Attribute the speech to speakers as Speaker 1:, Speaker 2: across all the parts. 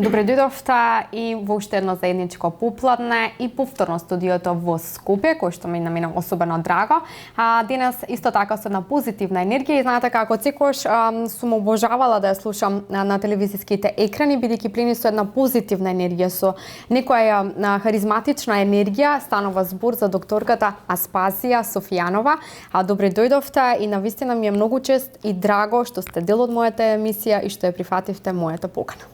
Speaker 1: Добре дојдовте и во уште едно заедничко попладне и повторно студиото во Скопје, кој што ми на мене особено драго. Денес исто така со една позитивна енергија и знаете како секогаш сум обожавала да ја слушам на телевизиските екрани, бидејќи плени со една позитивна енергија, со некоја харизматична енергија. Станува збор за докторката Аспазија Софијанова. Добре дојдовте и навистина ми е многу чест и драго што сте дел од мојата емисија и што ја прифативте мојата покана.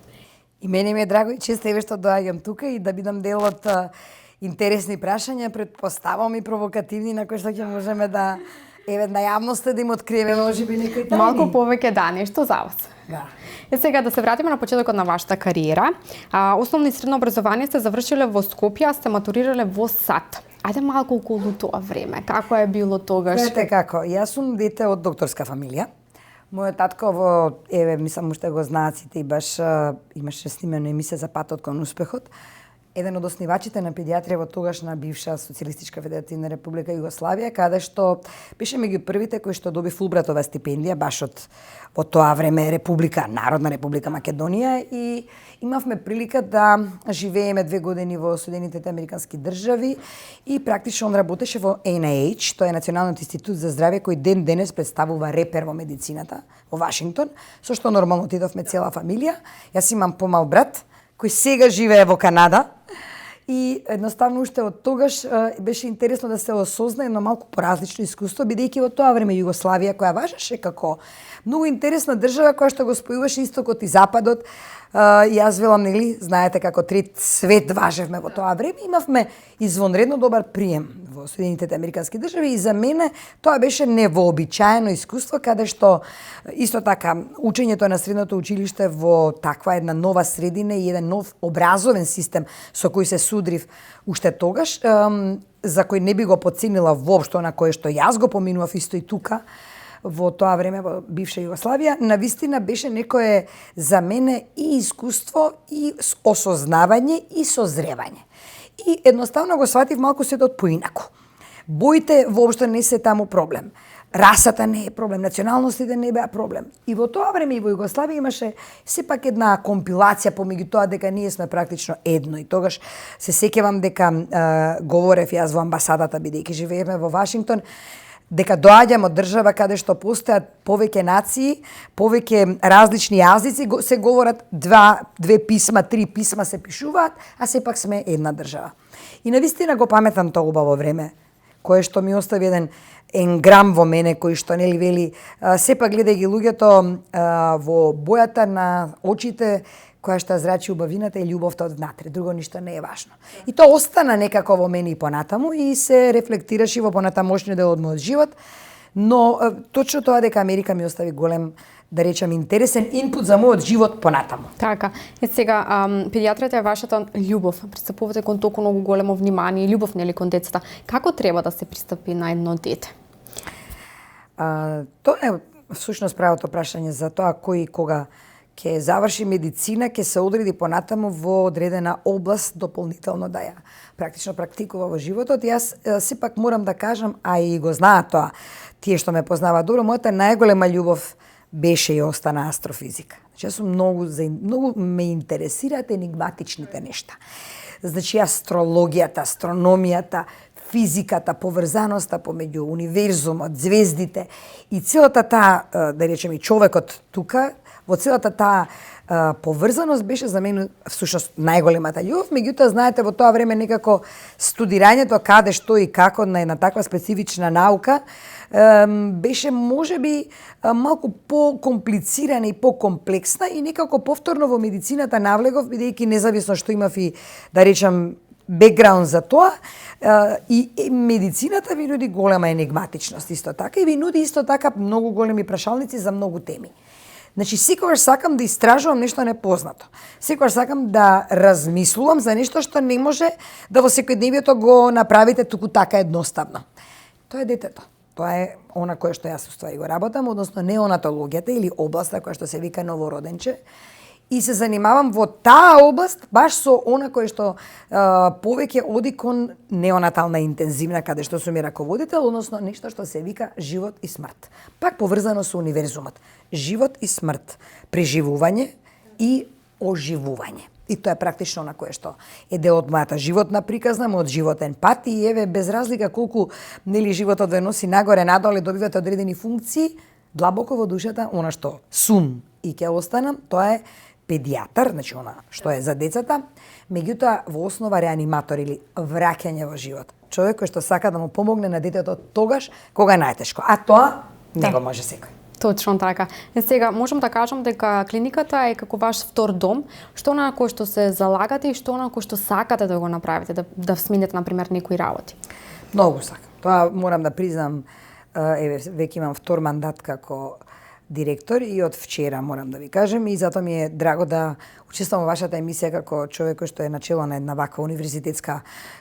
Speaker 2: И мене ми е драго и често еве што доаѓам тука и да бидам дел од интересни прашања, предпоставам и провокативни на кои што ќе можеме да на јавноста да им откриеме можеби некои тајни.
Speaker 1: Малку повеќе нешто за вас.
Speaker 2: Да.
Speaker 1: Сега да се вратиме на почетокот на вашата кариера. Основно и средно образование сте завршиле во Скопје, а сте матурирале во САД. Ајде малку околу тоа време. Како е било тогаш?
Speaker 2: Знаете како, јас сум дете од докторска фамилија. Мојот татко мислам уште го знаат сите и баш имаше снимена емисија за патот кон успехот. Еден од основачите на педиатрија во тогашна бивша Социјалистичка Федеративна Република Југославија, каде што беше меѓу првите кои што доби Фулбратова стипендија баш во тоа време Народна Република Македонија, и имавме прилика да живееме 2 години во Соединетите Американски држави и практично он работеше во NIH, тоа е Националниот институт за здравје кој ден денес представува репер во медицината во Вашингтон, со што нормално отидовме цела фамилија. Јас имам помал брат кој сега живее во Канада. И едноставно уште од тогаш беше интересно да се осозна едно малку поразлично искуство, бидејќи во тоа време Југославија, која важеше како многу интересна држава, која што го спојуваше истокот и западот, јас велам, нели, знаете како трет свет важевме во тоа време, имавме извонредно добар прием во Соединетите Американски држави и за мене тоа беше невообичаено искуство, каде што исто така учењето на средното училиште во таква една нова средина и еден нов образовен систем со кој се судрив уште тогаш, за кој не би го подценила воопшто на кое што јас го поминував исто и тука во тоа време во бивша Југославија, навистина беше некое за мене и искуство и осознавање и созревање. И едноставно го сватив малку светот поинаку. Боите воопшто не се таму проблем. Расата не е проблем, националностите не беа проблем. И во тоа време и во Југославија имаше сепак една компилација помеѓу тоа дека ние сме практично едно. И тогаш се сеќавам дека говорев јас во амбасадата, бидејќи живееме во Вашингтон, дека доаѓам од држава каде што постојат повеќе нации, повеќе различни јазици, се говорат две писма, 3 писма се пишуваат, а сепак сме една држава. И навистина го паметам тоа убаво време, кое што ми остави еден енграм во мене, кој што нели вели, сепак гледај ги луѓето во бојата на очите, која што зрачи убавината и љубовта од внатре, друго ништо не е важно. И тоа остана некако во мене и понатаму и се рефлектираше во понатамошниот дел од мојот живот, но точно тоа дека Америка ми остави голем, да речам, интересен инпут за мојот живот понатаму.
Speaker 1: Така. И сега, педиатријата е вашата љубов. Пристапувате кон толку многу големо внимание и љубов, нели, кон децата. Како треба да се пристапи на едно дете?
Speaker 2: Тоа е всушност правото прашање за тоа кој и кога ќе заврши медицина, ќе се одреди понатаму во одредена област дополнително да ја практично практикува во животот. Јас сепак морам да кажам, а и го знаат тоа, тие што ме познаваат добро, мојата најголема љубов беше и остана астрофизика. Значи, јас сум многу ме интересираат енигматичните нешта. Значи, астрологијата, астрономијата, физиката, поврзаноста помеѓу универзумот, звездите и целата таа, да речем, и човекот тука, во целата таа поврзаност беше за мене всушност најголемата љубов. Меѓутоа, знаете, во тоа време некако студирањето каде, што и како на една таква специфична наука беше можеби малку по-комплицирана и по-комплексна и некако повторно во медицината навлегов, бидејќи независно што имав и, да речам, бекграунд за тоа, и медицината ви нуди голема енигматичност исто така и ви нуди исто така многу големи прашалници за многу теми. Значи, секогаш сакам да истражувам нешто непознато. Секогаш сакам да размислувам за нешто што не може да во секојдневието го направите туку така едноставно. Тоа е детето. Тоа е она кое што јас уствари го работам, односно неонатологијата или областа која што се вика новороденче. И се занимавам во таа област баш со она кое што повеќе оди кон неонатална интензивна, каде што сум и раководител, односно нешто што се вика живот и смрт. Пак поврзано со универзумот. Живот и смрт, преживување и оживување. И тоа е практично на кое што е дел од мојата животна приказна, мојот животен пат и еве без разлика колку нели животот ве носи нагоре надоле, добивате одредени функции, длабоко во душата она што сум и ќе останам, тоа е педијатар, значи она што е за децата, меѓутоа во основа реаниматор или враќање во живот. Човек кој што сака да му помогне на детето тогаш кога е најтешко, а тоа не го може секој.
Speaker 1: Точно така. Сега можам да кажам дека клиниката е како ваш втор дом, што на кој што се залагате и што на кој што сакате да го направите, да смените на пример некои работи.
Speaker 2: Многу сакам. Тоа морам да признам, еве веќе имам втор мандат како директор и од вчера морам да ви кажем и затоа ми е драго да учествувам во вашата емисија како човек кој што е начело на една ваква универзитетска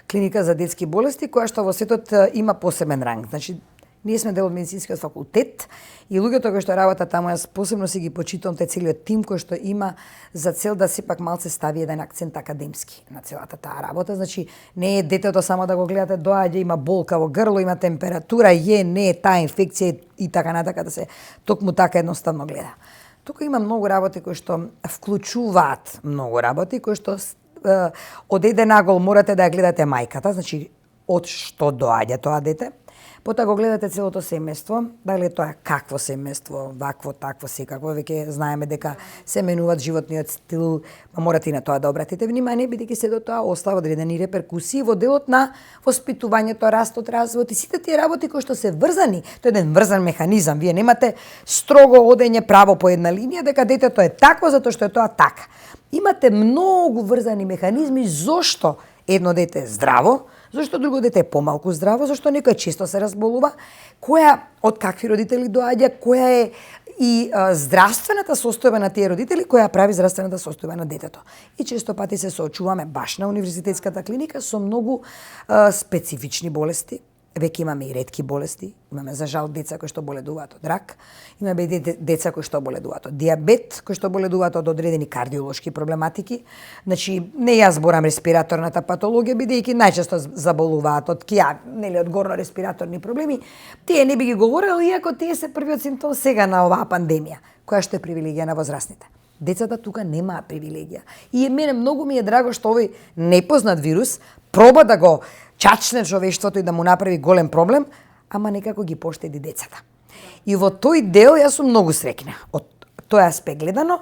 Speaker 2: клиника за детски болести која што во светот има посебен ранг. Значи ние сме дел од медицинскиот факултет и луѓето кои што работат таму, јас посебно си ги почитувам те целиот тим кој што има за цел да сепак малце стави еден акцент академски на целата таа работа. Значи не е детето само да го гледате, доаѓа, има болка во грло, има температура, не е таа инфекција и така натака да се токму така едноставно гледа. Тука има многу работи кои што вклучуваат многу работи кои што од еден агол морате да ја гледате мајката, значи од што доаѓа тоа дете. Потоа го гледате целото семејство, дали тоа какво семејство, вакво, такво, секако, веќе знаеме дека се менуваат животниот стил, морате и на тоа да обратите внимание, бидејќи се до тоа остава одредени реперкусии во делот на воспитувањето, растот, развојот и сите тие работи кои што се врзани, тоа е еден врзан механизам. Вие немате строго одење право по една линија дека детето е такво затоа што е тоа така. Имате многу врзани механизми зошто едно дете е здраво, зашто друго дете е помалку здраво, зашто некој често се разболува, која од какви родители доаѓа, која е и здравствената состојба на тие родители, која прави здравствената состојба на детето. И често пати се соочуваме баш на универзитетската клиника со многу специфични болести. Веќе имаме и ретки болести, имаме за жал деца кои што боледуваат од рак, имаме деца кои што боледуваат од диабет, кои што боледуваат од одредени кардиолошки проблематики. Значи, не јас зборам респираторната патологија, бидејќи најчесто заболуваат од нели од горно респираторни проблеми. Тие не би ги говорели, иако тие се првиот симптом сега на оваа пандемија, која што е привилегија на возрастните. Децата тука немаат привилегија. И мене многу ми е драго што овој непознат вирус проба да го чачне човештвото и да му направи голем проблем, ама некако ги поштеди децата. И во тој дел јас сум многу среќна од тој аспект гледано,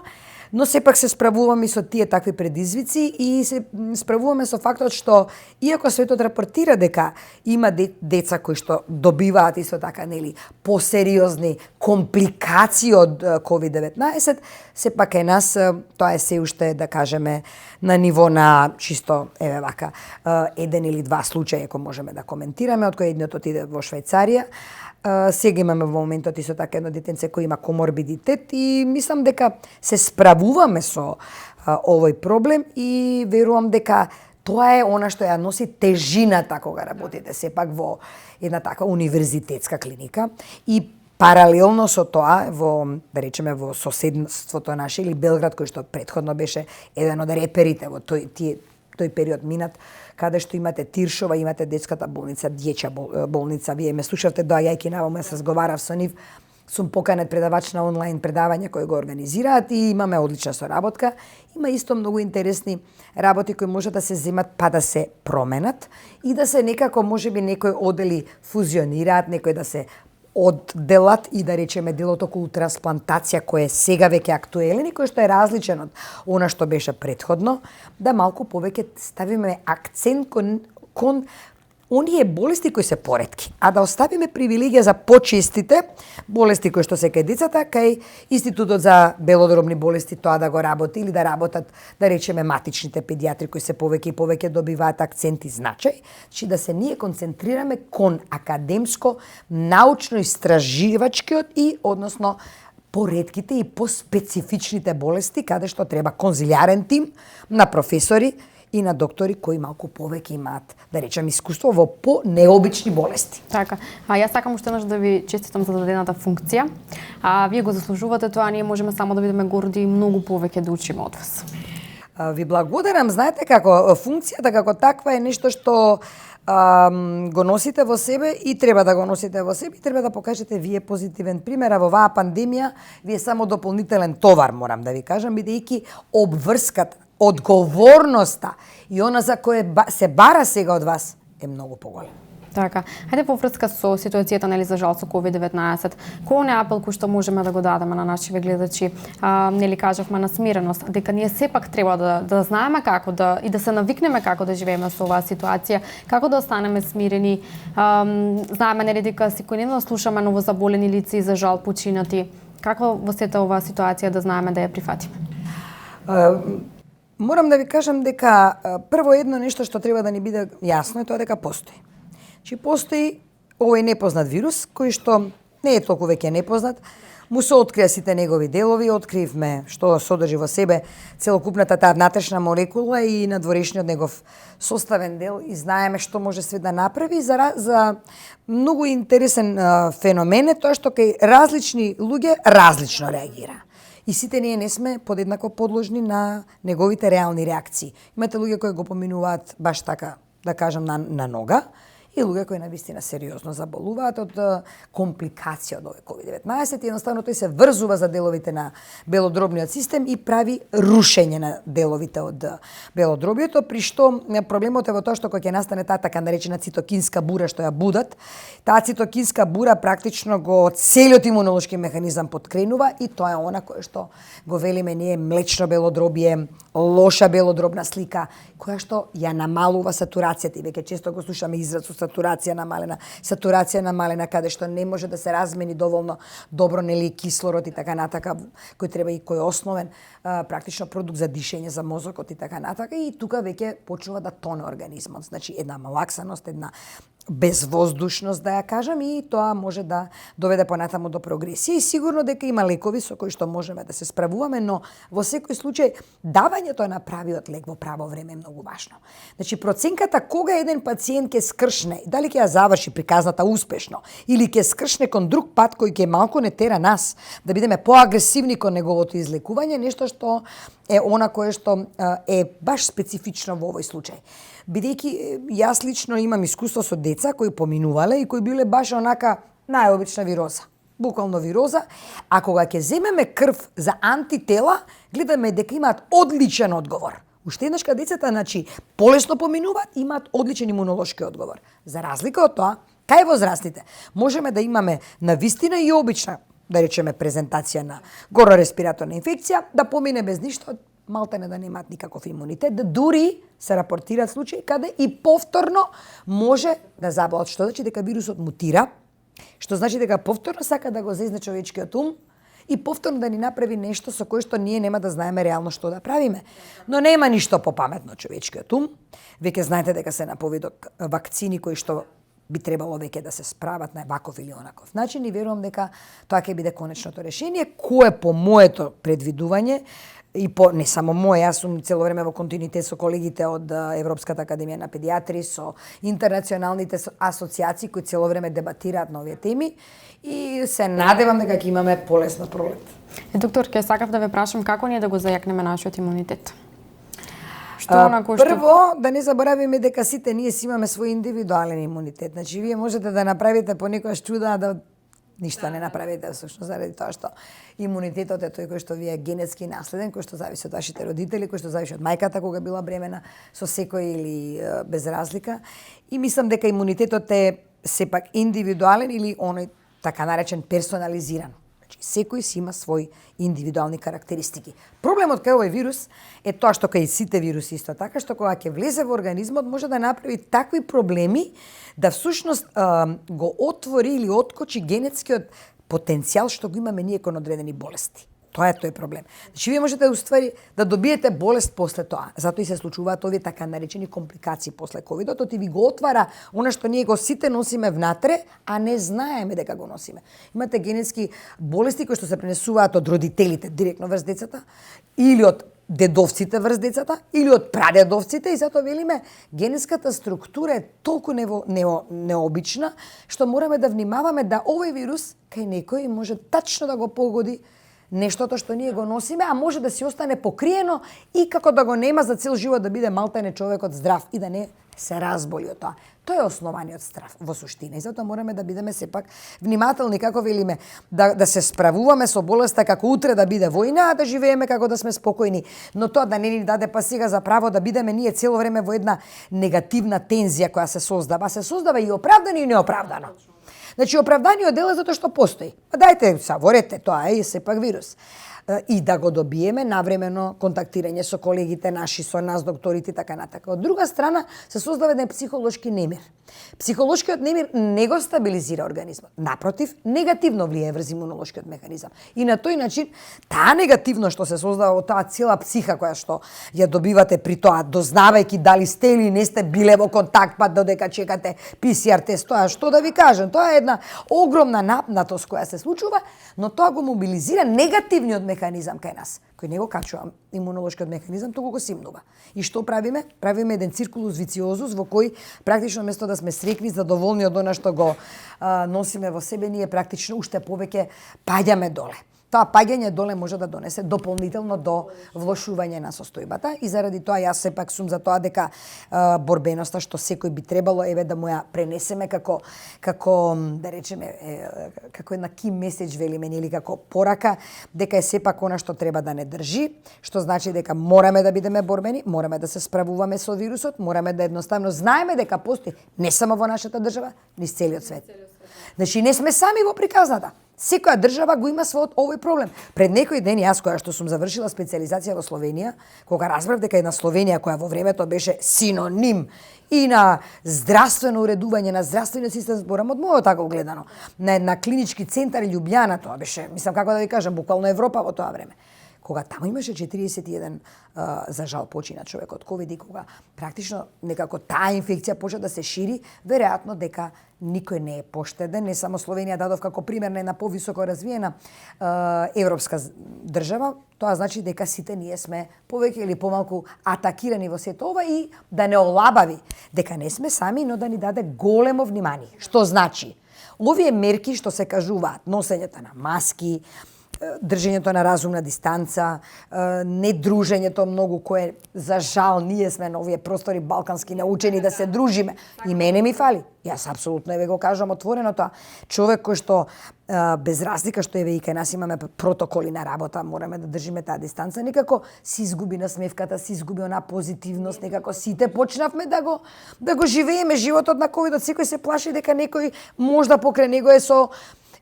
Speaker 2: но сепак се справуваме со тие такви предизвици и се справуваме со фактот што иако светот рапортира дека има деца кои што добиваат исто така нели посериозни компликации од COVID-19, сепак е нас тоа е се уште да кажеме на ниво на чисто еве вака еден или два случаи ако можеме да коментираме, од кои едниот отиде во Швајцарија. Сега имаме во моментот исто така едно детенце кој има коморбидитет и мислам дека се справуваме со овој проблем и верувам дека тоа е она што ја носи тежината кога работите сепак во една таква универзитетска клиника и паралелно со тоа во да речеме во соседството наше или Белград кој што претходно беше еден од реперите во тој период минат, каде што имате Тиршова, имате детската болница, дјечја болница. Вие ме слушавте, доаѓајќи наваму, јас разговарав со нив, сум поканет предавач на онлайн предавања кои го организираат и имаме одлична соработка. Има исто многу интересни работи кои може да се земат па да се променат и да се некако можеби некои одели фузионираат, некои да се одделат и да речеме делот околу трансплантација кој е сега веќе актуелен и кој што е различен од она што беше претходно, да малку повеќе ставиме акцент кон оние болести кои се поретки, а да оставиме привилегија за почестите болести кои што се кај децата, кај Институтот за белодробни болести тоа да го работи или да работат, да речеме, матичните педијатри кои се повеќе и повеќе добиваат акцент и значај, че да се ние концентрираме кон академско, научно-истраживачкиот и, односно, поредките и поспецифичните болести, каде што треба конзилиарен тим на професори и на доктори кои малку повеќе имаат, да речем, искуство во по-необични болести.
Speaker 1: Така. Јас сакам уште еднаш да ви честитам за дадената функција. Вие го заслужувате тоа, ние можеме само да бидеме горди и многу повеќе да учиме од вас.
Speaker 2: Ви благодарам. Знаете како функцијата како таква е нешто што го носите во себе и треба да го носите во себе и треба да покажете вие позитивен пример, а во оваа пандемија вие само дополнителен товар, морам да ви кажам, бидејќи обврската одговорноста и она за кое се бара сега од вас е многу поголема.
Speaker 1: Така, хајде по врска со ситуацијата нели за жал со COVID-19. Кој е апел кој што можеме да го дадеме на нашите гледачи? Нели кажавме на смиреност, дека ние сепак треба да знаеме како и да се навикнеме како да живееме со оваа ситуација, како да останеме смирени. Знаеме нели дека секојдневно слушаме новозаболени лица и за жал починати. Како во сета оваа ситуација да знаеме да ја прифатиме?
Speaker 2: Морам да ви кажам дека прво едно нешто што треба да ни биде јасно е тоа дека постои. Че постои овој непознат вирус, кој што не е толку веќе непознат, му се открија сите негови делови, откривме што содржи во себе целокупната таа внатрешна молекула и надворешниот негов составен дел и знаеме што може свет да направи. За многу интересен феномен е тоа што кај различни луѓе различно реагира. И сите ние не сме подеднако подложни на неговите реални реакции. Имате луѓе кои го поминуваат баш така, да кажам, на нога, и луѓе кои навистина сериозно заболуваат од компликација од овој COVID-19 и едноставно тој се врзува за деловите на белодробниот систем и прави рушење на деловите од белодробието, при што проблемот е во тоа што кога ќе настане таа така наречена цитокинска бура што ја будат, таа цитокинска бура практично го целиот имунолошки механизам подкренува и тоа е она кое што го велиме ние млечно белодробие, лоша белодробна слика, која што ја намалува сатурацијата и веќе често го слушаме израз сатурација намалена, каде што не може да се размени доволно добро нели кислород и така натака, кој треба и кој е основен практично продукт за дишење за мозокот и така натака, и тука веќе почнува да тоне организмот. Значи една малаксаност, една безвоздушност, да ја кажам, и тоа може да доведе понатаму до прогресија. И сигурно дека има лекови со кои што можеме да се справуваме, но во секој случај давањето на правиот лек во право време е многу важно. Значи проценката кога еден пациент ќе скршне, дали ќе ја заврши приказната успешно или ќе скршне кон друг пат кој ќе малку не тера нас да бидеме поагресивни кон неговото излекување, нешто што е она кое што е баш специфично во овој случај. Бидејќи јас лично имам искуство со деца кои поминувале и кои биле баш онака најобична вироза. Буквално вироза, а кога ќе земеме крв за антитела, гледаме дека имаат одличен одговор. Уште еднаш кога децата, значи, полесно поминуваат, имаат одличен имунолошки одговор. За разлика од тоа, кај возрастните можеме да имаме навистина и обична, да речеме, презентација на горно-респираторна инфекција, да помине без ништо, малтене да немаат никаков имунитет, да дури се рапортираат случаи каде и повторно може да заболат, што значи дека вирусот мутира, што значи дека повторно сака да го зезне човечкиот ум и повторно да ни направи нешто со кое што ние нема да знаеме реално што да правиме. Но нема ништо попаметно човечкиот ум. Веќе знаете дека се на поведок вакцини кои што би требало веќе да се справат на ваков или онаков начин и верувам дека тоа ќе биде конечното решение, кое по моето предвидување и по не само моје, јас сум цело време во континуитет со колегите од Европската академија на педиатри, со интернационалните асоциации кои цело време дебатираат на овие теми и се надевам дека ќе имаме полесна пролет.
Speaker 1: Доктор, ќе сакав да ве прашам како ние да го зајакнеме нашиот имунитет?
Speaker 2: Прво, да не заборавиме дека сите ние си имаме свој индивидуален имунитет. Значи, вие можете да направите понекогаш чуда да ништо не направите, всушност, заради тоа што имунитетот е тој кој што ви е генетски наследен, кој што зависи од вашите родители, кој што зависи од мајката кога била бремена со секој или без разлика. И мислам дека имунитетот е сепак индивидуален или оној така наречен персонализиран. Значи, секој си има свој индивидуални карактеристики. Проблемот кај овој вирус е тоа што кај сите вируси исто така, што кога ќе влезе во организмот може да направи такви проблеми да всушност го отвори или откочи генетскиот потенцијал што го имаме ние кон одредени болести. Тоа е тој проблем. Значи, вие можете уствари да добиете болест после тоа. Затоа и се случуваат овие така наречени компликации после ковидот, и ви го отвара она што ние го сите носиме внатре, а не знаеме дека го носиме. Имате генетски болести кои што се пренесуваат од родителите директно врз децата, или од дедовците врз децата, или од прадедовците, и затоа велиме генетската структура е толку необична, што мораме да внимаваме да овој вирус кај некој може тачно да го погоди нештото што ние го носиме, а може да си остане покриено и како да го нема за цел живот да биде малтене човекот здрав и да не се разболи од тоа. Тоа е основаниот страв во суштина и затоа мораме да бидеме сепак внимателни како велиме да се справуваме со болеста како утре да биде војна, а да живееме како да сме спокојни. Но тоа да не ни даде па сега за право да бидеме ние цело време во една негативна тензија која се создава. Се создава и оправдано и неоправдано. Значи оправданиот дел е затоа што постои. Па дајте саворете, тоа е сепак вирус. И да го добиеме навремено контактирање со колегите наши, со нас, докторите и така натака. Од друга страна, се создава еден психолошки немир. Психолошкиот немир не го стабилизира организмот. Напротив, негативно влијае врз имунолошкиот механизам. И на тој начин, таа негативно што се создава од таа цела психа која што ја добивате при тоа, дознавајќи дали сте или не сте биле во контакт, па додека чекате PCR тест, тоа што да ви кажам, тоа е една огромна напнатост која се случува, но тоа го мобилизира негативниот механизам кај нас, кој не го качува имунолошкиот механизам, туку го симнува. И што правиме? Правиме еден циркулус вициозус во кој практично место да сме срекни, задоволни од она што го носиме во себе, ние практично уште повеќе паѓаме доле. Тоа паѓање доле може да донесе дополнително до влошување на состојбата и заради тоа јас сепак сум за тоа дека борбеноста што секој би требало да му ја пренесеме како да речеме како една key message велиме или како порака дека е сепак она што треба да не држи, што значи дека мораме да бидеме борбени, мораме да се справуваме со вирусот, мораме да едноставно знаеме дека постои не само во нашата држава, низ целиот свет. Значи не сме сами во приказната. Секоја држава го има својот овој проблем. Пред некој ден јас која што сум завршила специализација во Словенија, кога разбрав дека една Словенија која во времето беше синоним и на здравствено уредување, на здравствениот систем, зборам од мојот тако гледано, на клинички центар Љубљана, тоа беше, мислам како да ви кажам, буквално Европа во тоа време. Кога таму имаше 41 за жал почина човек од ковид и кога практично некако таа инфекција почна да се шири, веројатно дека никој не е поштеден, не само Словенија дадов како пример на една повисоко развиена европска држава, тоа значи дека сите ние сме повеќе или помалку атакирани во сето ова и да не олабави дека не сме сами, но да ни даде големо внимание. Што значи? Овие мерки што се кажуваат, носењето на маски, држењето на разумна дистанца, не дружењето многу кое за жал ние сме на овие простори балкански научени да се дружиме. И мене ми фали. Јас апсолутно еве го кажам отворено тоа. Човек кој што без разлика што еве и кај нас имаме протоколи на работа, мораме да држиме таа дистанца, некако си изгуби насмевката, си изгуби она позитивност, некако сите почнавме да го живееме животот на ковидот, секој се плаши дека некој можда покрај него е со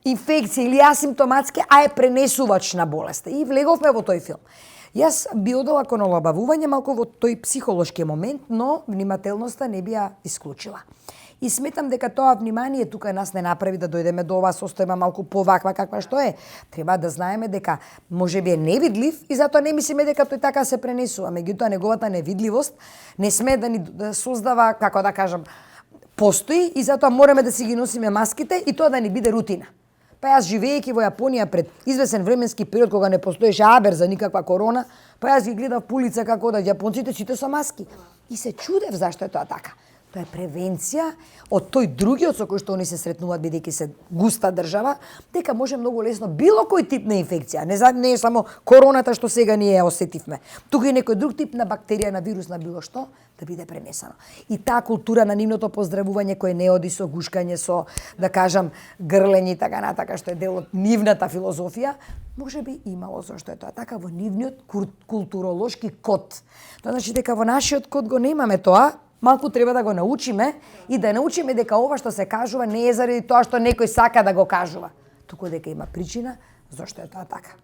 Speaker 2: инфекција или асимптоматски, а е пренесувач на болеста. И влеговме во тој филм. Јас би одела кон олабавување малку во тој психолошки момент, но внимателноста не би ја исклучила. И сметам дека тоа внимание тука нас не направи да дојдеме до оваа состојба малку поваква каква што е. Треба да знаеме дека можеби е невидлив и затоа не мислиме дека тој така се пренесува. Меѓутоа неговата невидливост не сме да ни создава, како да кажам, постои и затоа мораме да си ги носиме маските и тоа да ни биде рутина. Па јас живеејќи во Јапонија пред извесен временски период кога не постоеше абер за никаква корона, па јас ги гледав по улица како да јапонците сите со маски. И се чудев зашто е тоа така. Тоа е превенција од тој другиот со кој што они се сретнуваат бидејќи се густа држава, дека може многу лесно било кој тип на инфекција, не е само короната што сега ние ја осетивме, туку и некој друг тип на бактерија, на вирус, на било што, да биде пренесено. И таа култура на нивното поздравување кој не оди со гушкање, со, да кажам, грлење и така натака, што е дел од нивната филозофија, може би имало зашто е тоа така во нивниот културолошки код. Тоа значи дека во нашиот код го немаме тоа, малку треба да го научиме и да научиме дека ова што се кажува не е заради тоа што некој сака да го кажува, туку дека има причина зашто е тоа така.